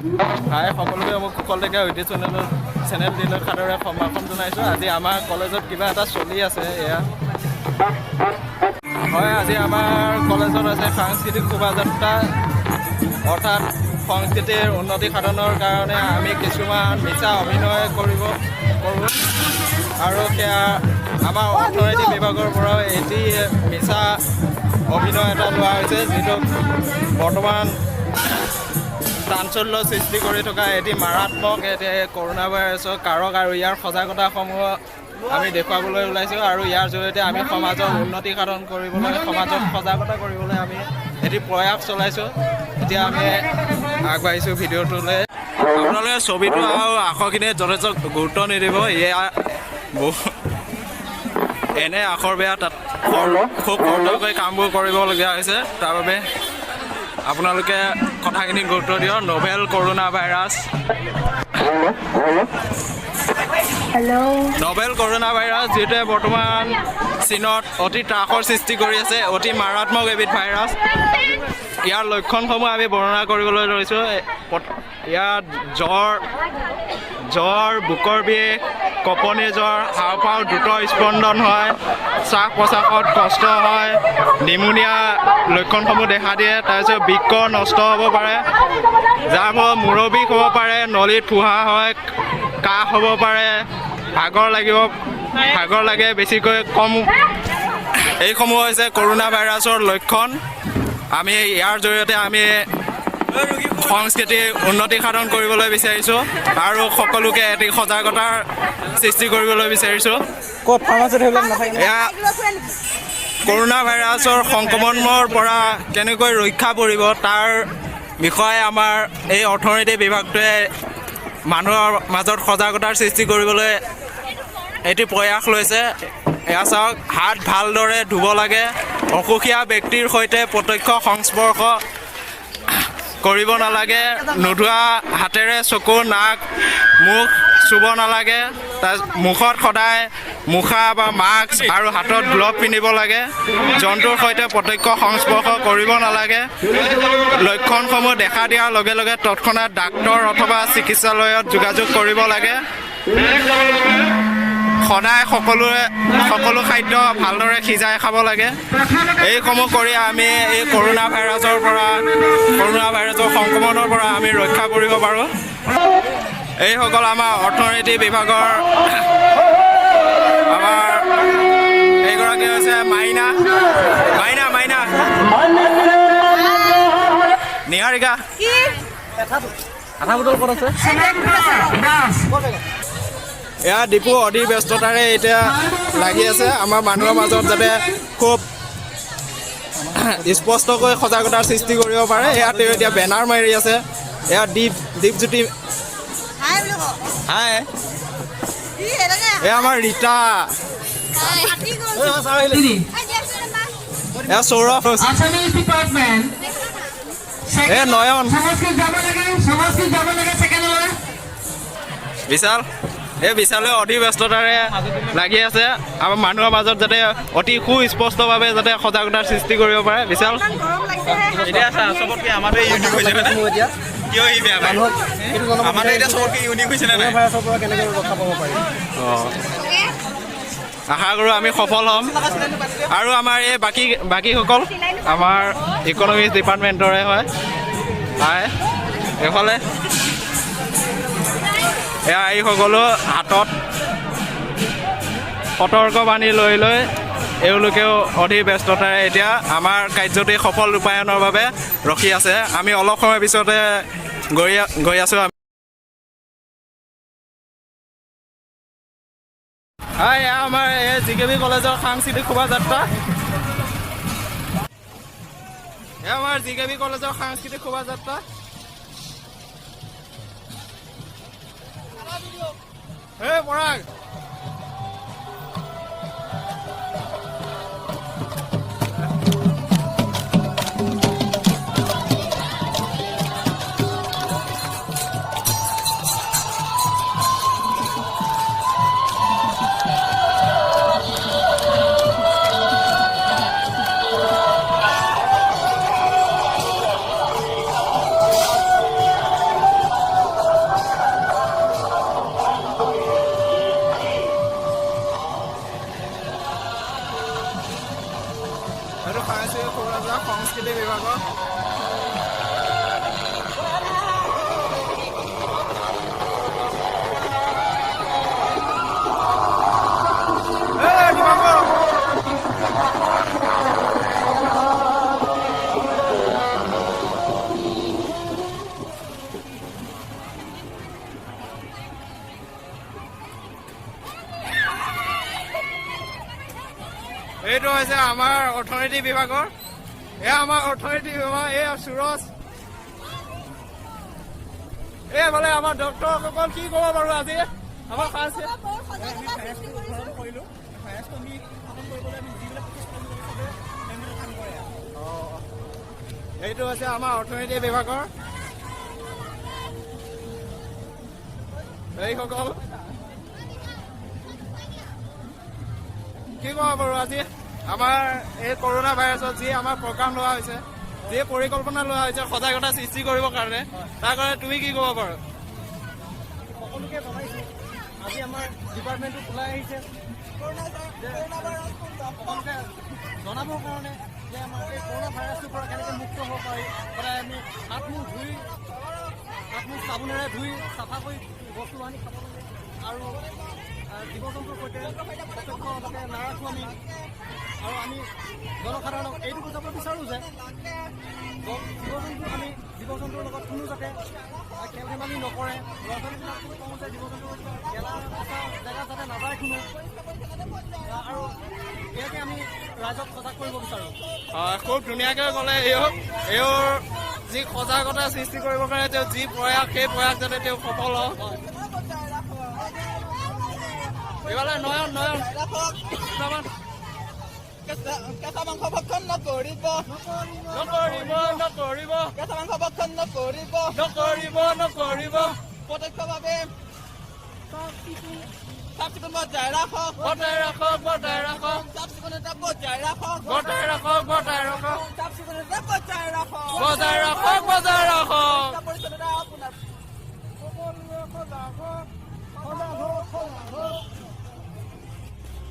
হাই সকলোকে, মোক কুশল ডেকা ইউটিউব চেনেলটিলৈ সাদৰে সম্ভাষণ জনাইছোঁ। আজি আমাৰ কলেজত কিবা এটা চলি আছে। এয়া হয়, আজি আমাৰ কলেজত আছে সাংস্কৃতিক শোভাযাত্ৰা। অৰ্থাৎ সংস্কৃতিৰ উন্নতি সাধনৰ কাৰণে আমি কিছুমান মিছা অভিনয় কৰোঁ আৰু সেয়া আমাৰ অৰ্থনীতি বিভাগৰ পৰাও এটি মিছা অভিনয় এটা লোৱা হৈছে, যিটো বৰ্তমান চাঞ্চল্য সৃষ্টি কৰি থকা এটি মাৰাত্মক এটি কৰোণা ভাইৰাছৰ কাৰক আৰু ইয়াৰ সজাগতাসমূহ আমি দেখুৱাবলৈ ওলাইছোঁ। আৰু ইয়াৰ জৰিয়তে আমি সমাজৰ উন্নতি সাধন কৰিবলৈ, সমাজত সজাগতা কৰিবলৈ আমি এটি প্ৰয়াস চলাইছোঁ। এতিয়া আমি আগবাঢ়িছোঁ ভিডিঅ'টোলৈ। আপোনালোকে ছবিটো আৰু আখৰখিনিয়ে যথেষ্ট গুৰুত্ব নিদিব। এয়া বহু এনে আখৰ বেয়া, তাত খুব খৰধৰকৈ কামবোৰ কৰিবলগীয়া হৈছে। তাৰ বাবে আপোনালোকে কথাখিনি গুৰুত্ব দিয়ক। Novel corona virus. Hello. Novel corona virus, যিটোৱে বৰ্তমান চীনত অতি ত্ৰাসৰ সৃষ্টি কৰি আছে, অতি মাৰাত্মক এবিধ ভাইৰাছ। ইয়াৰ লক্ষণসমূহ আমি বৰ্ণনা কৰিবলৈ ধৰিছোঁ। ইয়াত জ্বৰ, বুকৰ বিষ, কঁপনি জ্বৰ, হাওঁফাওঁৰ দ্ৰুত স্পন্দন হয়, শ্বাস প্ৰশ্বাসত কষ্ট হয়, নিমুনিয়া লক্ষণসমূহ দেখা দিয়ে। তাৰপিছত বৃক্ক নষ্ট হ'ব পাৰে, যাৰ ফলত মূৰৰ বিষ হ'ব পাৰে, নলীত ফোঁহা হয়, কাহ হ'ব পাৰে, ভাগৰ লাগিব, ভাগৰ লাগে বেছিকৈ কম। এইসমূহ হৈছে কৰোণা ভাইৰাছৰ লক্ষণ। আমি ইয়াৰ জৰিয়তে আমি সংস্কৃতিৰ উন্নতি সাধন কৰিবলৈ বিচাৰিছোঁ আৰু সকলোকে এটি সজাগতাৰ সৃষ্টি কৰিবলৈ বিচাৰিছোঁ। ক'ত ফাৰ্মাচীত সেইবিলাক নাথাকে? এয়া কৰোণা ভাইৰাছৰ সংক্ৰমণৰ পৰা কেনেকৈ ৰক্ষা পৰিব, তাৰ বিষয়ে আমাৰ এই অৰ্থনীতি বিভাগটোৱে মানুহৰ মাজত সজাগতাৰ সৃষ্টি কৰিবলৈ এটি প্ৰয়াস লৈছে। এয়া চাওক, হাত ভালদৰে ধুব লাগে, অসুখীয়া ব্যক্তিৰ সৈতে প্ৰত্যক্ষ সংস্পৰ্শ কৰিব নালাগে, নোধোৱা হাতেৰে চকু, নাক, মুখ চুব নালাগে, তাৰ মুখত সদায় মুখা বা মাস্ক আৰু হাতত গ্ল'ভ পিন্ধিব লাগে, জন্তুৰ সৈতে প্ৰত্যক্ষ সংস্পৰ্শ কৰিব নালাগে, লক্ষণসমূহ দেখা দিয়াৰ লগে লগে তৎক্ষণাত ডাক্তৰ অথবা চিকিৎসালয়ত যোগাযোগ কৰিব লাগে, সদায় সকলোৰে সকলো খাদ্য ভালদৰে সিজাই খাব লাগে। এইসমূহ কৰি আমি এই কৰোণা ভাইৰাছৰ সংক্ৰমণৰ পৰা আমি ৰক্ষা পৰিব পাৰোঁ। এইসকল আমাৰ অৰ্থনীতি বিভাগৰ আমাৰ এইগৰাকী হৈছে মাইনা, মাইনা, মাইনা, নিহাৰিকা। আধা বটল ক'ত আছে? এয়া দীপু অতি ব্যস্ততাৰে এতিয়া লাগি আছে, আমাৰ মানুহৰ মাজত যাতে খুব স্পষ্টকৈ সজাগতাৰ সৃষ্টি কৰিব পাৰে। এয়া তেওঁ এতিয়া বেনাৰ মাৰি আছে। এয়া দীপজ্যোতি। হাই বুলি ক। হাই। ই এনেকে। এয়া আমাৰ ৰীতা। ফাটি গ'ল। এয়া সৌৰভ। Assamese department. এ নয়ন। সংস্কৃত যাব লাগে, সংস্কৃত যাব লাগে ছেকেণ্ডলৈ। বিশাল, এই বিশালে অতি ব্যস্ততাৰে লাগি আছে, আমাৰ মানুহৰ মাজত যাতে অতি সুস্পষ্টভাৱে যাতে সজাগতাৰ সৃষ্টি কৰিব পাৰে। বিশাল। ইমান গৰম লাগিছে। এতিয়া চা, চবতকে আমাৰটোৱে ইউনিক হৈছে নে? মোৰ এতিয়া কিয় সি বেয়া পায়? মানুহক এইটো জনাব। আমাৰটো এতিয়া চবতকে ইউনিক হৈছে নে নাই? ভাইৰাছৰ পৰা কেনেকৈ ৰক্ষা পাব পাৰি। অঁ, আশা কৰোঁ আমি সফল হ'ম। আৰু আমাৰ এই বাকীসকল আমাৰ ইকনমিক্স ডিপাৰ্টমেণ্টৰে হয়। হাই, এইফালে এয়া এইসকলো হাতত সতৰ্কবাণী লৈ লৈ এওঁলোকেও অধিক ব্যস্ততাৰে এতিয়া আমাৰ কাৰ্যটি সফল ৰূপায়ণৰ বাবে ৰখি আছে। আমি অলপ সময়ৰ পিছতে গৈ আছোঁ। হাই, এয়া আমাৰ এই জি কে বি কলেজৰ সাংস্কৃতিক শোভাযাত্ৰা। এয়া আমাৰ জি কে বি কলেজৰ সাংস্কৃতিক শোভাযাত্ৰা। হে পৰাগ। সাংস্কৃতিক শোভাযাত্ৰা সংস্কৃতি বিভাগৰ। এই, দিবাংকৰ। এইটো হৈছে আমাৰ অৰ্থনীতি বিভাগৰ। এয়া আমাৰ অৰ্থনীতি বিভাগ। এয়া সুৰজ। এইফালে আমাৰ ডক্টৰসকল। কি ক'ব বাৰু, আজি আমাৰ সাংস্কৃতিক বহুত সজাগতা সৃষ্টি কৰিছোঁ। কৰিলোঁ ভাইৰাছটো আমি খতম কৰিবলৈ আমি যিবিলাক প্ৰচেছ কৰিব লাগে, চবে সেইমতে কাম কৰে। এইটো হৈছে আমাৰ অৰ্থনীতি বিভাগৰ এইসকল। কি ক'ব বাৰু, আজি আমাৰ এই কৰোণা ভাইৰাছত যি আমাৰ প্ৰগ্ৰাম লোৱা হৈছে, যি পৰিকল্পনা লোৱা হৈছে সজাগতা সৃষ্টি কৰিবৰ কাৰণে, তাৰ কাৰণে তুমি কি ক'ব পাৰো? সকলোকে জনাইছোঁ, আজি আমাৰ ডিপাৰ্টমেণ্টটো ওলাই আহিছে যে সকলোকে জনাবৰ কাৰণে যে আমাৰ এই কৰোণা ভাইৰাছটোৰ পৰা কেনেকৈ মুক্ত হ'ব পাৰি। সদায় আমি হাত মুখ ধুই, হাত মুখ চাবোনেৰে ধুই চাফা কৰি বস্তু বাহানি খাব লাগে আৰু জীৱ জন্তুৰ সৈতে প্ৰত্যক্ষ যাতে নাৰাখোঁ আমি। আৰু আমি জনসাধাৰণক এইটো বুজাব বিচাৰোঁ যে জীৱ জন্তু, আমি জীৱ জন্তুৰ লগত কোনো যাতে খেল ধেমালি নকৰে। ল'ৰা ছোৱালীবিলাকো কওঁ যে জীৱ জন্তুৰ গেলা পচা জেগাত যাতে নাযায় কোনো। আৰু ইয়াকে আমি ৰাইজক সজাগ কৰিব বিচাৰোঁ। হয়, খুব ধুনীয়াকৈ ক'লে। এওঁৰ যি সজাগতা সৃষ্টি কৰিবৰ কাৰণে তেওঁ যি প্ৰয়াস, সেই প্ৰয়াস যাতে তেওঁ সফল হওক। এইফালে নয়ন, নয়ন দুটামান। কেঁচা মাংস ভক্ষণ নকৰিব। নকৰিব, নকৰিব। কেঁচা মাংস ভক্ষণ নকৰিব। নকৰিব, নকৰিব। প্ৰত্যক্ষভাৱে চাফ চিকুণ বজাই ৰাখক। বজাই ৰাখক, বজাই ৰাখক। চাফ চিকুণতা বজাই ৰাখক। বজাই ৰাখক, বজাই ৰাখক। চাফ চিকুণতা বজাই ৰাখক। বজাই ৰাখক, বজাই ৰাখক। পৰিচ্ছন্নতা আপোনাৰ।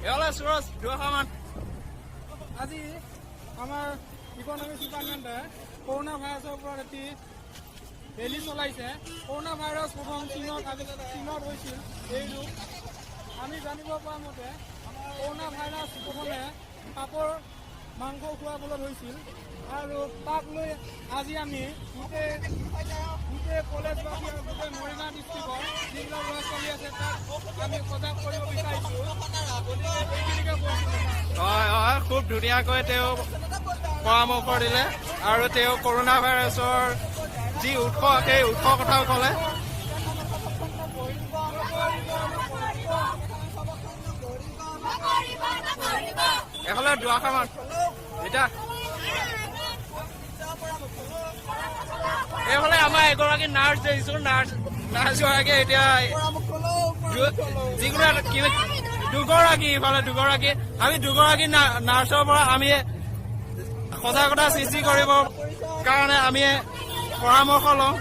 এইফালে সুৰজ, দুআষাৰমান। আজি আমাৰ ইকনমিক্স ডিপাৰ্টমেণ্টে কৰোণা ভাইৰাছৰ ওপৰত এটি ৰেলী চলাইছে। কৰোণা ভাইৰাছ প্ৰথম চীনত, আজি চীনত হৈছিল এই ৰোগ। আমি জানিব পৰা মতে কৰোণা ভাইৰাছ প্ৰথমে সাপৰ মাংস খোৱাৰ ফলত হৈছিল আৰু তাক লৈ আজি আমি গোটেই গোটেই কলেজবাসী আৰু গোটেই মৰিগাঁও ডিষ্ট্ৰিক্টৰ যিবিলাক ল'ৰা ছোৱালী আছে, তাক আমি সজাগ কৰিব বিচাৰিছোঁ। গতিকে এইখিনিকে কৈছোঁ। হয় হয়, খুব ধুনীয়াকৈ তেওঁ পৰামৰ্শ দিলে আৰু তেওঁ কৰোণা ভাইৰাছৰ যি উৎস, সেই উৎসৰ কথাও ক'লে। এফালে দুআষাৰমান এতিয়া। এইফালে আমাৰ এগৰাকী নাৰ্ছ দেখিছো। নাৰ্ছগৰাকীয়ে এতিয়া যিকোনো এটা দুগৰাকী, ইফালে দুগৰাকী। আমি দুগৰাকী নাৰ্ছৰ পৰা আমি সজাগতা সৃষ্টি কৰিবৰ কাৰণে আমি পৰামৰ্শ লওঁ।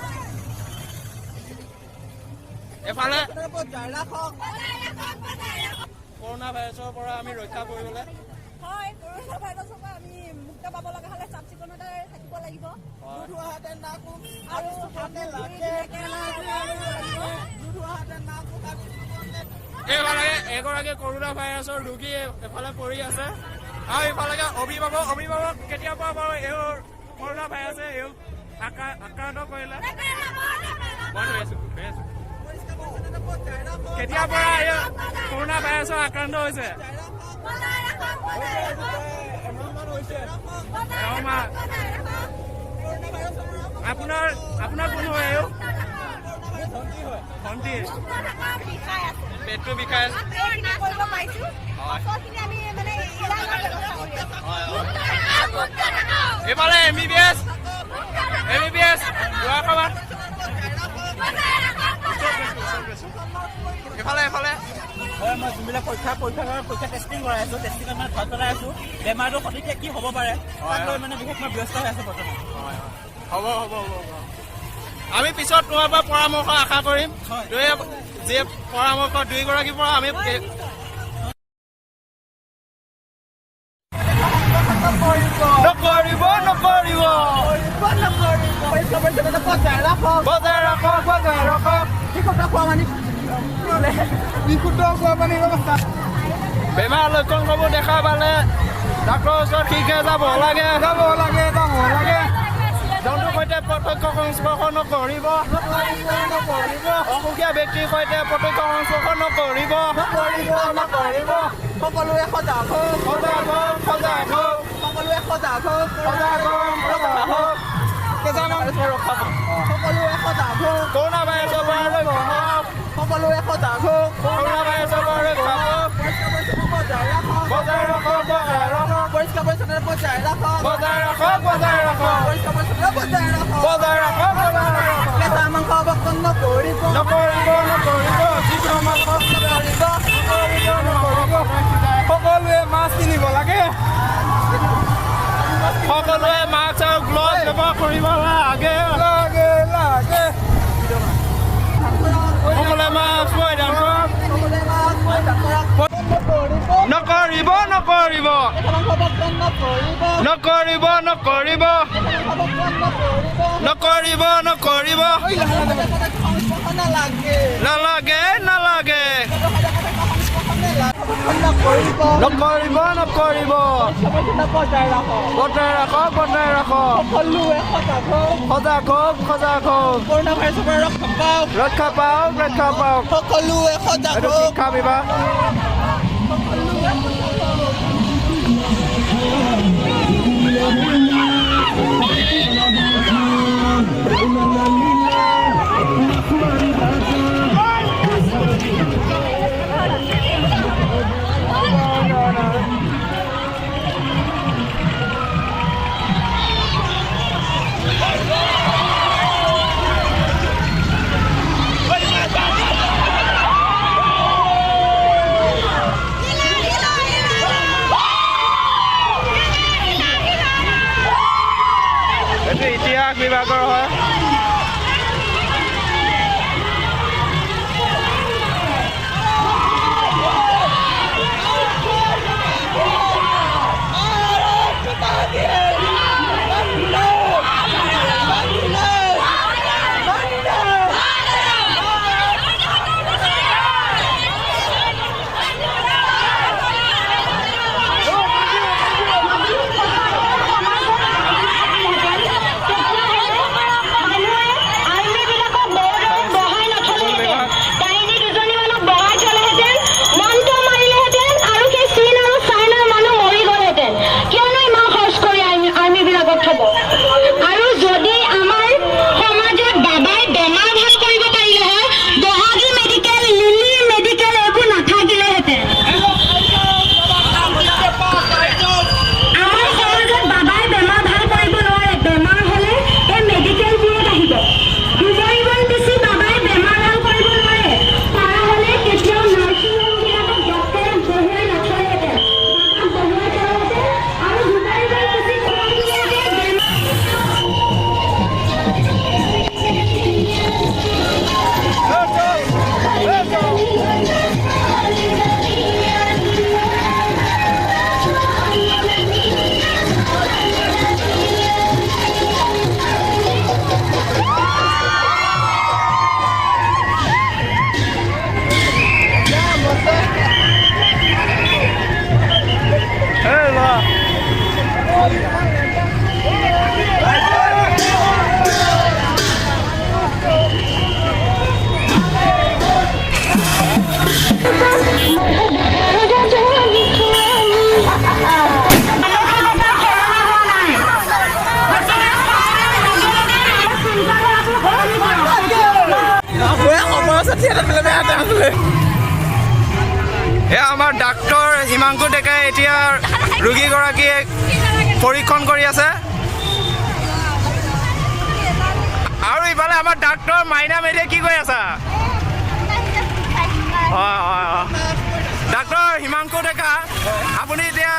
এফালে কৰোণা ভাইৰাছৰ পৰা আমি ৰক্ষা কৰিবলৈ হয়, কৰোণা ভাইৰাছৰ পৰা আমি মুক্ত পাব লগা হ'লে চাফ চিকুণতাৰে থাকিব লাগিব আৰু হাত মুখ ধুই ধুনীয়াকে লাগিব। এইফালে এগৰাকী কৰোণা ভাইৰাছৰ ৰোগী এফালে পৰি আছে আৰু ইফালে অভিভাৱক। কেতিয়াৰ পৰা বাৰু এওঁৰ কৰোণা ভাইৰাছে এওঁক আক্ৰান্ত কৰিলে? মই ধৰি আছো, ধৰি আছো। কেতিয়াৰ পৰা এই কৰোণা ভাইৰাছৰ আক্ৰান্ত হৈছে? এমাহ। আপোনাৰ কোন হয় এওঁ? ভণ্টি। বিষাই আছে। পেটটো বিষাই আছে। কৰিব পাৰিছো। পাছৰখিনি আমি মানে ইলাজৰ ব্যৱস্থা কৰি আছো। এইফালে এমবিবিএছ, এমবিবিএছ, দুআষাৰমান। এইফালে, এইফালে। হয়, মই যোনবিলাক পৰীক্ষা পৰীক্ষা পৰীক্ষা টেষ্টিং কৰাই আছো, টেষ্টিঙত মানে ঘৰত পেলাই আছো বেমাৰটো সঠিককে কি হ'ব পাৰে, তাক লৈ মানে বিশেষ মই ব্যস্ত হৈ আছো বৰ্তমান। হ'ব হ'ব হ'ব হ'ব। আমি পিছত তোমাৰ পৰা পৰামৰ্শ আশা কৰিম। দুই যি পৰামৰ্শ দুয়োগৰাকীৰ পৰা আমি নকৰিব, নকৰিব। পৰিষ্কাৰ পৰিচ্ছন্নতা বজাই ৰাখক। বজাই ৰাখক, বজাই ৰাখক। বিশুদ্ধ খোৱা পানী, বিশুদ্ধ খোৱা পানীৰ ব্যৱস্থা। বেমাৰ লক্ষণসমূহ দেখা পালে ডাক্তৰৰ ওচৰত শীঘ্ৰে যাব লাগে, যাব লাগে, যাব লাগে। জন্তুৰ সৈতে প্ৰত্যক্ষ সংস্পৰ্শ নকৰিব, নকৰিব। অসুখীয়া ব্যক্তিৰ সৈতে প্ৰত্যক্ষ সংস্পৰ্শ নকৰিব, নকৰিব, নকৰিব। সকলোৱে সজাগ হওক। সজাগ হওক, সজাগ হওক। সকলোৱে সজাগ হওক। সজাগ হওক, সজাগ হওক। কেঁচা মাংস সকলোৱে সজাগ হওক। কৰোণা ভাইৰাছৰ পৰা ৰক্ষা হওক। সকলোৱে সজাগ হওক। কৰোণা ভাইৰাছৰ পৰা ৰক্ষা হওক। পৰিষ্কাৰ পৰিচ্ছন্নতা বজাই ৰাখক। বজাই ৰাখক, বজাই ৰাখক। পৰিষ্কাৰ পৰিচ্ছন্নতা বজাই ৰাখক। বজাই ৰাখক, বজাই ৰাখক। পৰিষ্কাৰ পৰিচ্ছন্নতা বজাই ৰাখক। বজাই ৰাখক, বজাই ৰাখক। কেঁচা মাংস ভক্ষণ নকৰিব। নকৰিব, নকৰিব। যিকোনো মাংস নকৰিব। নকৰিব, নকৰিব। সকলোৱে মাস্ক পিন্ধিব লাগে। সকলোৱে মাস্ক আৰু গ্লভছ ব্যৱহাৰ কৰিব লাগে, লাগে, লাগে। সকলোৱে মাস্ক পৰিধান কৰক। সকলোৱে মাস্ক পৰিধান কৰক। নকৰিব, নকৰিব। কেঁচা মাংস ভক্ষণ নকৰিব। নকৰিব, নকৰিব। কেঁচা মাংস ভক্ষণ নকৰিব। নকৰিব, নকৰিব। সংস্পৰ্শ নালাগে। নালাগে, নালাগে। সংস্পৰ্শ নকৰিব। নকৰিব, নকৰিব। পৰিচ্ছন্নতা বজাই ৰাখক। বজাই ৰাখক, বজাই ৰাখক। সকলোৱে সজাগ হওক। সজাগ হওক, সজাগ হওক। কৰোণা ভাইৰাছৰ পৰা ৰক্ষা পাওক। ৰক্ষা পাওক, ৰক্ষা পাওক। সকলোৱে সজাগ এইটো হওক। শিক্ষা বিভাগ। সকলোৱে সজাগ হওক। এইটো ইতিহাস বিভাগৰ হয়। আৰ্মীবিলাকক বৰ্ডাৰত বহাই নথলেহেঁতেন, ডাইনী দুজনীমানক বহাই থলেহেঁতেন, মনটো মাৰিলেহেঁতেন আৰু সেই চীন আৰু চাইনাৰ মানুহ মৰি গ'লহেঁতেন। কিয়নো ইমান খৰচ কৰি আৰ্মীবিলাকক থ'ব? আৰু যদি আমাৰ সমাজত বাবাই বেমাৰ ভাল কৰিব পাৰিলে হয়, বহাগী মেডিকেল, লিলি মেডিকেল এইবোৰ নাথাকিলেহেঁতেন। আমাৰ সমাজত বাবাই বেমাৰ ভাল কৰিব নোৱাৰে। বেমাৰ হ'লে এই মেডিকেলবোৰত আহিব। দুবৰিবন বেছি বাবাই বেমাৰ ভাল কৰিব নোৱাৰে। পাৰা হ'লে কেতিয়াও নাৰ্ছিং হোমবিলাকত ডক্টৰক বহুৱাই নথলেহেঁতেন, বাবাক বহুৱাই থলেহেঁতেন আৰু দুবৰিবন বেছি খুৱাই দিলেহেঁতেন বেমাৰ। এই ল'ৰা। মানসিকতাৰ সলনি হোৱা নাই। চিন্তাধাৰাবোৰ সলনি কৰক। এয়া আমাৰ ডাক্তৰ হিমাংশু ডেকাই এতিয়া ৰোগীগৰাকীয়ে পৰীক্ষণ কৰি আছে আৰু ইফালে আমাৰ ডাক্তৰ মাইনা মেধিয়ে কি কৰি আছা? হয়। ডাক্তৰ হিমাংশু ডেকা, আপুনি এতিয়া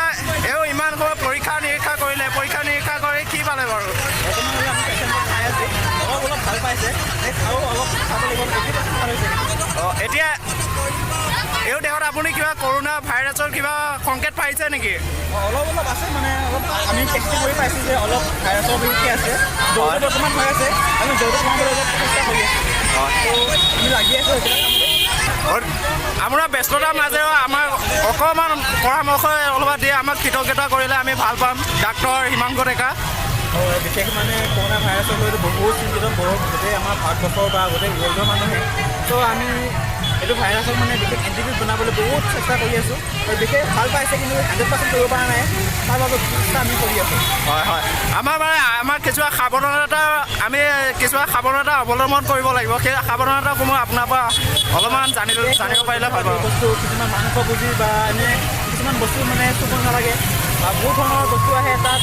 এওঁ ইমান সময় পৰীক্ষা নিৰীক্ষা কৰিলে, পৰীক্ষা নিৰীক্ষা কৰি কি পালে বাৰু? বৰ্তমান আমি পেচেণ্টক চাই আছোঁ। অলপ অলপ ভাল পাইছে আৰু অলপ চাব লাগিব। 80% ভাল হৈছে। অঁ, এতিয়া এই দেহত আপুনি কিবা কৰোণা ভাইৰাছৰ কিবা সংকেত পাইছে নেকি? অলপ অলপ আছে, মানে অলপ আমি টেষ্টিং কৰি পাইছোঁ যে অলপ ভাইৰাছৰ বিশেষকৈ আছে। জ্বৰটো বৰ্তমান হৈ আছে, আমি জ্বৰটো কমাবলৈ অলপ চেষ্টা কৰি আছোঁ। আমি লাগি আছোঁ সেইবিলাক কামতে। আপোনাৰ ব্যস্ততাৰ মাজেৰেও আমাক অকণমান পৰামৰ্শ অলপ দিয়ে আমাক কৃতজ্ঞতা কৰিলে আমি ভাল পাম। ডাক্তৰ হিমাংকু ডেকা। হয়, বিশেষ মানে কৰোণা ভাইৰাছক লৈতো বহুত চিন্তিত, বহুত গোটেই আমাৰ ভাৰতবৰ্ষৰ বা গোটেই ৱৰ্ল্ডৰ মানুহে। ত' আমি এইটো ভাইৰাছক মানে বিশেষ এণ্টিবায়'টিক বনাবলৈ বহুত চেষ্টা কৰি আছোঁ আৰু বিশেষ ভাল পাইছে, কিন্তু 100% কৰিব পৰা নাই। তাৰ বাবে চেষ্টা আমি কৰি আছোঁ। হয় হয়, আমাৰ মানে আমাৰ কিছুমান সাৱধানতা, আমি কিছুমান সাৱধানতা অৱলম্বন কৰিব লাগিব। সেই সাৱধানতাসমূহ আপোনাৰ পৰা অলপমান জানিব পাৰিলে ভাল পাব। বস্তু কিছুমান মাংস ভুজি বা এনে কিছুমান বস্তু মানে চুব নালাগে, বা বহুত ধৰণৰ বস্তু আহে, তাত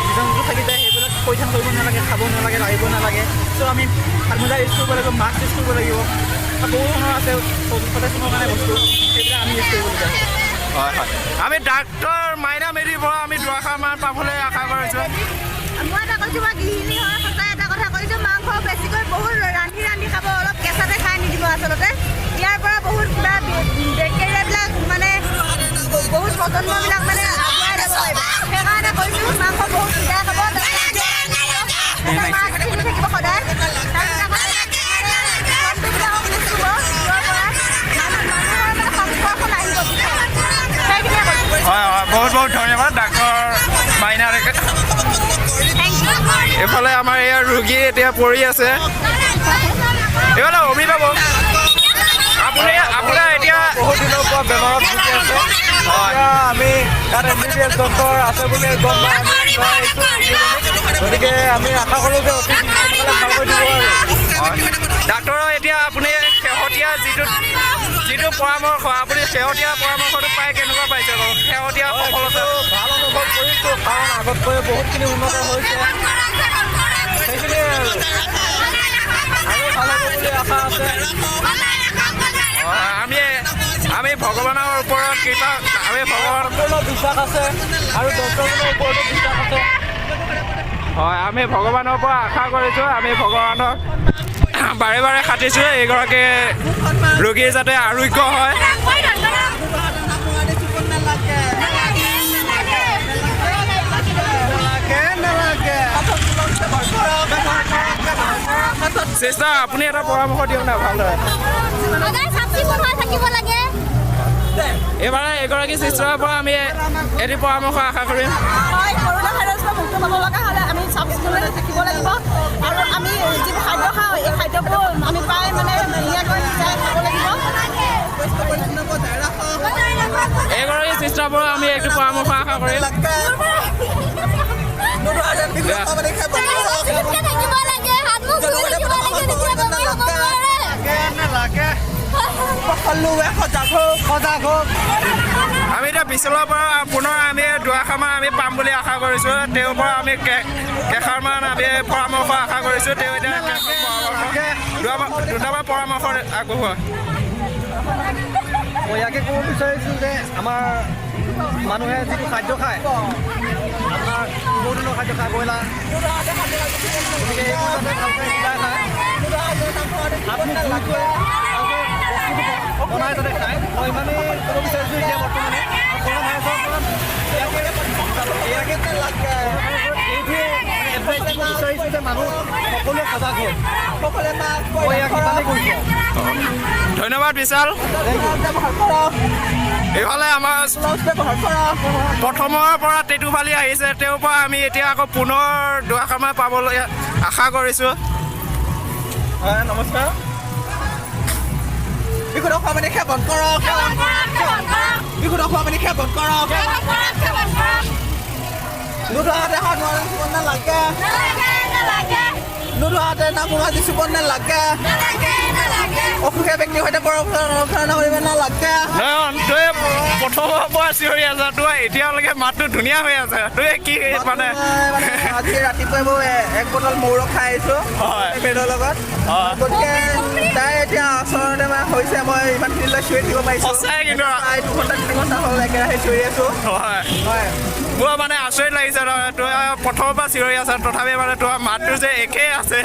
বীজাণুটো থাকি যায়, সেইবিলাক পৰিধান কৰিব নালাগে, খাব নালাগে, লাগিব নালাগে। চ' আমি হাত মোজা ইউজ কৰিব লাগিব, মাস্ক ইউজ কৰিব লাগিব। বা বহুত ধৰণৰ আছে প্ৰটেকশ্যনৰ কাৰণে বস্তু, সেইবিলাক আমি ইউজ কৰিবলগীয়া হয়। হয় হয়, আমি ডাক্তৰ মাইনা মেধিৰ পৰা আমি দুআষাৰমান পাবলৈ আশা কৰিছোঁ। মই এটা কৈছোঁ, মই গৃহিণী হয়, সঁচাই এটা কথা কৈছোঁ, মাংস বেছিকৈ বহুত ৰান্ধি ৰান্ধি খাব, অলপ কেঁচাতে খাই নিদিব। আচলতে ইয়াৰ পৰা বহুত কিবা বেক্টেৰিয়াবিলাক মানে বহুত প্ৰজন্মবিলাক মানে আগুৱাই যাব পাৰিব। সেইকাৰণে কৈছোঁ, মাংস বহুত সিজাই খাব, মাস্ক পিন্ধি থাকিব সদায়। তাৰপিছত আকৌ জন্তুবিলাকক নুচুব, দূৰৰ পৰা মানুহৰ মানে সংস্পৰ্শ নাহিব, সেইখিনিয়ে কৈছোঁ। হয় হয়, বহুত বহুত ধন্যবাদ doctor Maina Deka. Thank you. এইফালে আমাৰ ইয়াৰ ৰোগী এতিয়া পৰি আছে। এইফালে অভিভাৱক, আপুনি আপোনাৰ এতিয়া বহুত দিনৰ পৰা বেমাৰত ভুগি আছে। এতিয়া আমি তাত এমবিবিএছ ডক্টৰ আছে বুলি গম পাই আমি লৈ আহিছোঁ ৰোগীজনীক। গতিকে আমি আশা কৰোঁ যে অতি সোনকালে ভাল কৰি দিব আৰু। ডাক্তৰৰ এতিয়া আপুনি শেহতীয়া যিটো যিটো পৰামৰ্শ, আপুনি শেহতীয়া পৰামৰ্শটো পাই কেনেকুৱা পাইছে বাৰু, শেহতীয়া সফলতা? ভাল অনুভৱ কৰিছোঁ, কাৰণ আগতকৈ বহুতখিনি উন্নত হৈছে। সেইখিনিয়ে আৰু আৰু ভাল হ'ব বুলি আশা আছে। আমি আমি ভগৱানৰ ওপৰত কৃপা, আমি ভগৱান সম্পূৰ্ণ বিশ্বাস আছে আৰু ডক্টৰজনৰ ওপৰতো বিশ্বাস আছে। হয়, আমি ভগৱানৰ পৰা আশা কৰিছোঁ, আমি ভগৱানক বাৰে বাৰে খাটিছোঁ এইগৰাকী ৰোগীৰ যাতে আৰোগ্য হয়। চিষ্টাৰ, আপুনি এটা পৰামৰ্শ দিয়ক না ভালদৰে। সদায় চাফ চিকুণ হৈ থাকিব লাগে। এইবাৰ এগৰাকী চিষ্টাৰৰ পৰা আমি এটি পৰামৰ্শ আশা কৰিম। হয়, কৰোণা ভাইৰাছৰ পৰা মুক্ত পাব লগা হ'লে আমি চাফ চিকুণতে থাকিব লাগিব আৰু আমি যিবোৰ খাদ্য খাওঁ, এই খাদ্যবোৰ আমি প্ৰায় মানে ধুনীয়াকৈ সিজাই খাব লাগিব। এইগৰাকী চিষ্টাৰৰ পৰা আমি একো পৰামৰ্শ আশা কৰিম। থাকিব লাগে, হাত মুখ ধুই থাকিব লাগে, তেতিয়া বেমাৰ হ'ব নোৱাৰে। সকলোৱে সজাগ হওক, সজাগ হওক। আমি এতিয়া বিশালৰ পৰা পুনৰ আমি দুআষাৰমান আমি পাম বুলি আশা কৰিছোঁ। তেওঁৰ পৰা আমি কেইষাৰমান আমি পৰামৰ্শ আশা কৰিছোঁ। তেওঁ এতিয়া দুটামান পৰামৰ্শ আগবঢ়োৱা। মই ইয়াকে ক'ব বিচাৰিছোঁ যে আমাৰ মানুহে যিটো খাদ্য খায়, আপোনাৰ বহুত ধৰণৰ খাদ্য খায়, ব্ৰইলাৰ, গতিকে এইবোৰ যাতে ভালকৈ সিজাই খায়, হাত মুখ ধুই থৈ ভালকৈ বস্তুটো বনাই যাতে খায়, মই ইমানেই ক'ব বিচাৰিছোঁ এতিয়া বৰ্তমানে। আৰু কৰোণা ভাইৰাছৰ পৰা ইয়াকে ইয়াকে এইটোৱে এডভাইচ দিব বিচাৰিছোঁ যে মানুহ সকলোৱে সজাগ হওক। মই ইয়াক ইমানেই কৈছোঁ। ধন্যবাদ বিশাল। এইফালে আমাৰ প্ৰথমৰ পৰা টেটুফালি আহিছে, তেওঁৰ পৰা আমি এতিয়া আকৌ পুনৰ দুআষাৰমান পাবলৈ আশা কৰিছোঁ। হয়, নমস্কাৰ। বিশুদ্ধ খোৱা পানী সেৱন কৰক, বিশুদ্ধ খোৱা পানী সেৱন কৰক। নোধোৱা হাতে হাত চুব নালাগে, নোধোৱা হাতে নাক আদি চুব নালাগে, অসুখীয়া ব্যক্তিৰ সৈতে পৰম্পৰা কৰিব নালাগে। নয়ন, তই প্ৰথমৰ পৰা চিঞৰি আছ, তোৰ এতিয়ালৈকে মাতটো ধুনীয়া হৈ আছে। তই কি মানে মানে আজি ৰাতিপুৱাই মই এক বটল মৌৰ খাই আহিছোঁ বেডৰ লগত, গতিকে তাই এতিয়া আচলতে মানে হৈছে, মই ইমানখিনিলৈ চিঞৰি থাকিব পাৰিছোঁ। সঁচাই কিন্তু প্ৰায় 2 ঘণ্টা 3 ঘণ্টা হ'ল একেৰাহে চিঞৰি আছোঁ। হয়। মোৰ মানে আচৰিত লাগিছে নহয়, তই প্ৰথমৰ পৰা চিঞৰি আছ, তথাপি মানে তোমাৰ মাতটো যে একেই আছে।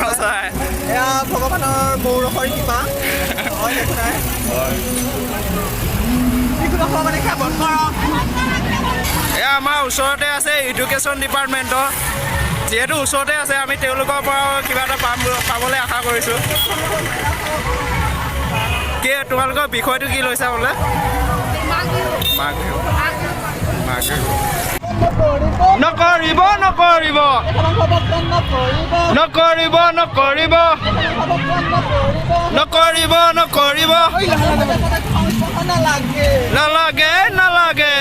সঁচাই এয়া ভগৱানৰ মৌৰসৰ কৃপা। এয়া আমাৰ ওচৰতে আছে এডুকেশ্যন ডিপাৰ্টমেণ্টৰ, যিহেতু ওচৰতে আছে আমি তেওঁলোকৰ পৰাও কিবা এটা পাবলৈ আশা কৰিছোঁ। কি তোমালোকৰ বিষয়টো কি লৈছা বোলে? মাঘ বিহু। মাঘ বিহু। নকৰিব নকৰিব নকৰিব নকৰিব নকৰিব নকৰিব, নালাগে নালাগে।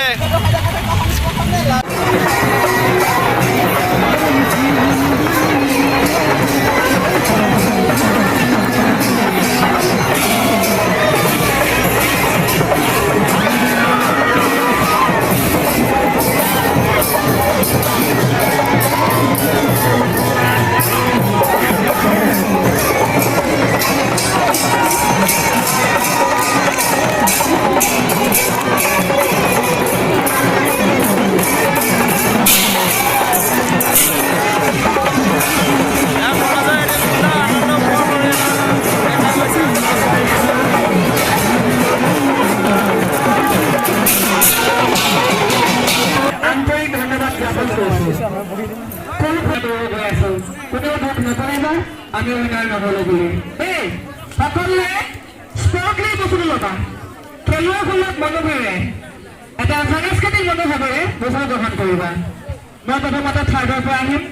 আন্তৰিক ধন্যবাদ জ্ঞাপন কৰিছোঁ। গৈ আছো, কোনেও দুখ নকৰিবা, আমি উইনাৰ নহ'লো বুলি। দেই, সকলোৱে স্পৰ্টলি বস্তুটো ল'বা। খেলুৱৈ সুলভ মনোভাৱে, এটা সাংস্কৃতিক মনোভাৱেৰে বস্তুটো গ্ৰহণ কৰিবা। মই প্ৰথমতে থাৰ্ডৰ পৰা আহিম।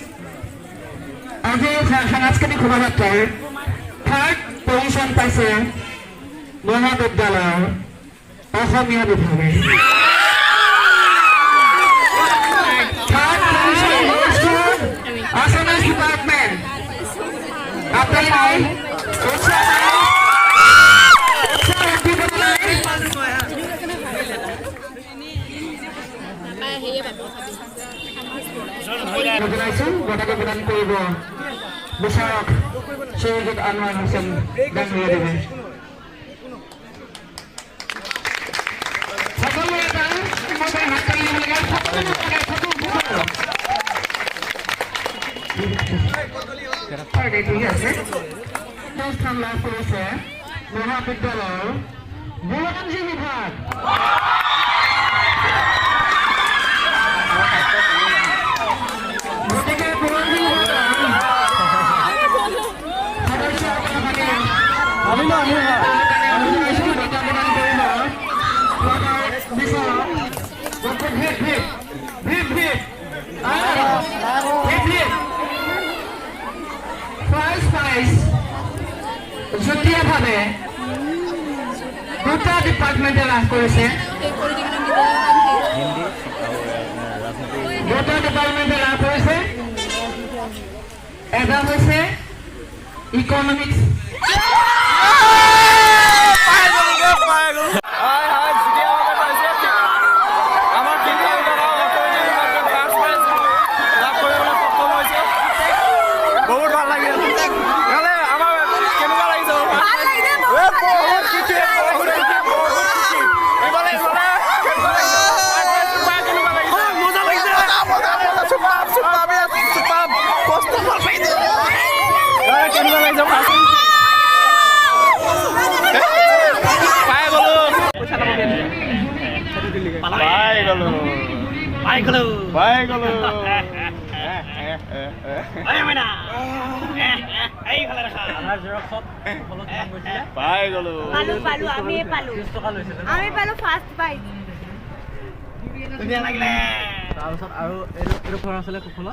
আজি সাংস্কৃতিক শোভাযাত্ৰাৰ থাৰ্ড পজিশ্যন পাইছে মহাবিদ্যালয়ৰ অসমীয়া বিভাগে। Third position goes to Assamese department. আপনি নাই, উৎসাহ নাই, উৎসাহ উদ্দীপনা নাই। জনাইছো, বঁটাটো প্ৰদান কৰিব বিচাৰক শ্ৰীযুত আনোৱাৰ হুছেইন ডাঙৰীয়াদেৱে। সকলোৱে এটা সুন্দৰভাৱে হাত তালি দিব লাগে, সকলো লাগে, সকলো। হয়, ঠিক আছে। স্থান লাভ কৰিছে মহাবিদ্যালয়ৰ বুৰঞ্জী বিভাগ। গতিকে বুৰঞ্জী বিভাগৰ সদস্যসকলক আমি জনাইছোঁ, বঁটা প্ৰদান কৰিব বিচাৰক ভিপ ভিপ ভিপ ভিপ ভিপ ভিপ। ফাৰ্ষ্ট প্ৰাইজ যুটীয়াভাৱে দুটা ডিপাৰ্টমেণ্টে লাভ কৰিছে, দুটা ডিপাৰ্টমেণ্টে লাভ কৰিছে। এটা হৈছে ইকনমিক্স। পাই গ'লো, পাই গ'লো। হয় হয়, যুটীয়াভাৱে পাইছে। আমাৰ শিক্ষা বিভাগৰ অৰ্থনীতি বিভাগে ফাৰ্ষ্ট প্ৰাইজ লাভ কৰিবলৈ সক্ষম হৈছে। বহুত ভাল লাগিল। নহ'লে আমাৰ কেনেকুৱা লাগিছে? ভাল লাগিছে। এ, বহুত খুচি, বহুত খুচি, বহুত খুচি। ইফালে ইফালে কেনেকুৱা লাগিছে? ফাৰ্ষ্ট প্ৰাইজটো পাই কেনেকুৱা লাগিছে? মজা লাগিছে। কেনেকুৱা লাগিছে ফাৰ্ষ্ট? পাই গ'লো, পাই গ'লো, পাই গ'লো, পাই গ'লো। এই মইনা, এইফালে দেখা। আমাৰ জেৰক্সত সকলো কিমান গৈছিলে? পাই গ'লো। পালো পালো, আমি পালো। 30 টকা লৈছিলে। আমি পালো ফাৰ্ষ্ট প্ৰাইজ। ধুনীয়া লাগিলে। তাৰপিছত আৰু এইটো ফৰ্ম আছিলে কুশল।